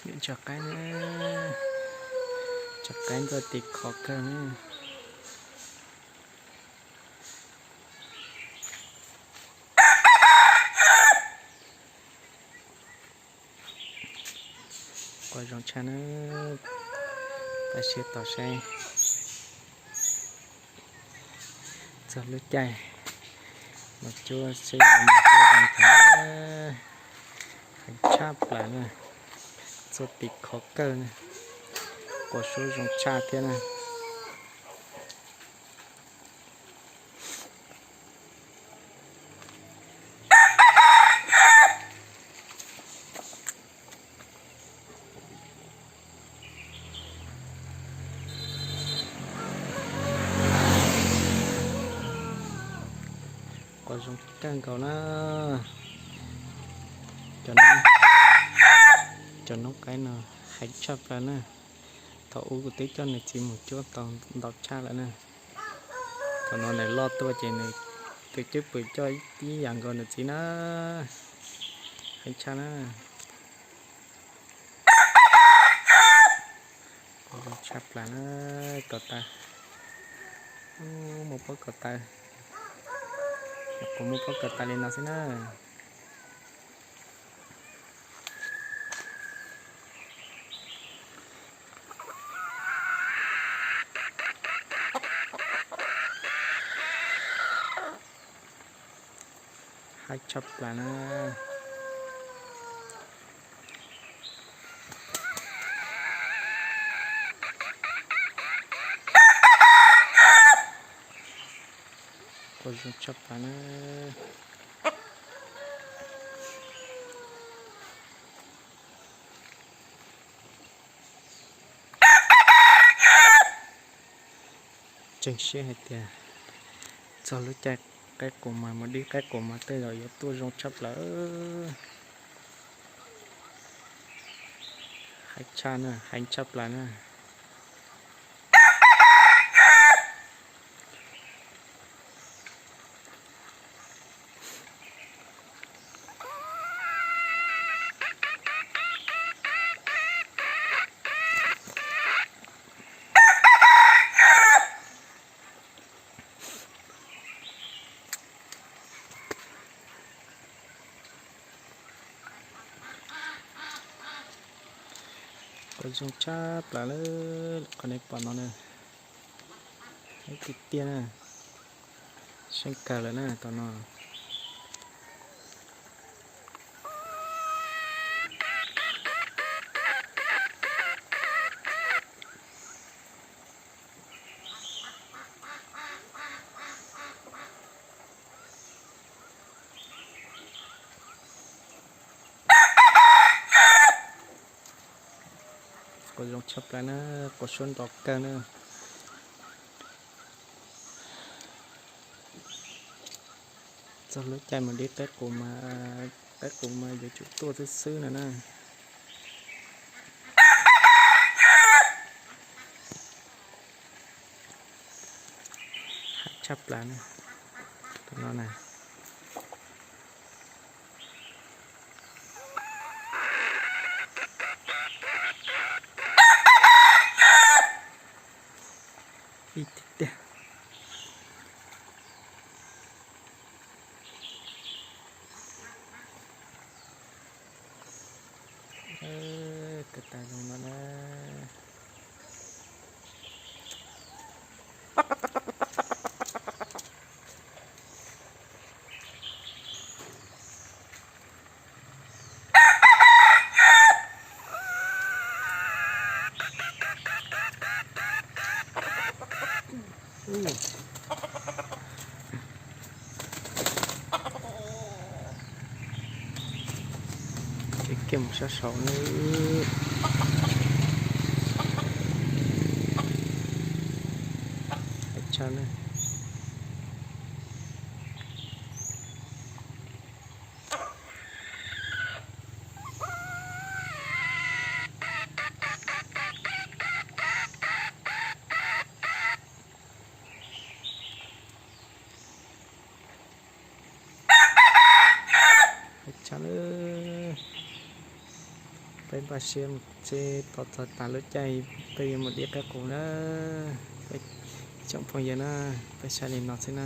Tsob qaib na, tsob qaib ntxuaj tim khov kawg na. Quaj zoo tshaj na, pab siab tos saib. Txog lub caij mus cuab xwb, mus cuab zoo tag, heev tshaj plaws na. Txuag tim khov kawg na, quaj suab zoo tshaj thiab na. Quaj zoo kawg nkaus na. Cov noob, cov noob qaib no heev tshaj plaws na. Thaum ub kuv twb coj nws txiv mus cuab tau ntau tshaj lawm na. Thaum no nws loj tuaj ces nws tus cwj pwm coj ib yam nkaus nws txiv na. Heev tshaj na. Quaj zoo tshaj plaws na, ko taw. Ub, muaj pob ko taw. Nyuam qhuav muaj pob ko taw li no xwb na. Heev tshaj plaws na. Quaj zoo tshaj plaws na. Tseem siab hais tias txog lub caij qaib qus mas mus dib qaib qus mas tej zaum yuav tuaj zoo tshaj plaws. Heev tshaj na, heev tshaj plaws na. Quaj zoo tshaj plaws lawm, qhov nej pom no na, heev tiag tiag na, seej kawg lawm na tom no. Quaj zoo tshaj plaws na, quaj suab nrov kawg na. Txog lub caij mus dib qaib qus mas, qaib qus mas yuav tsum tuaj xwb xwb no na. Heev tshaj plaws na, tus no na. Ib tiag tiag. Ko taw zoo no na. Ces kiag mus sab saud na. Heev tshaj na. Heev tshaj lawm. Peb npaj siab mus tsev tos txog tas lub caij peb yuav mus dib qaib qus na. Peb tsoom phooj ywg na, peb saib li no xwb na.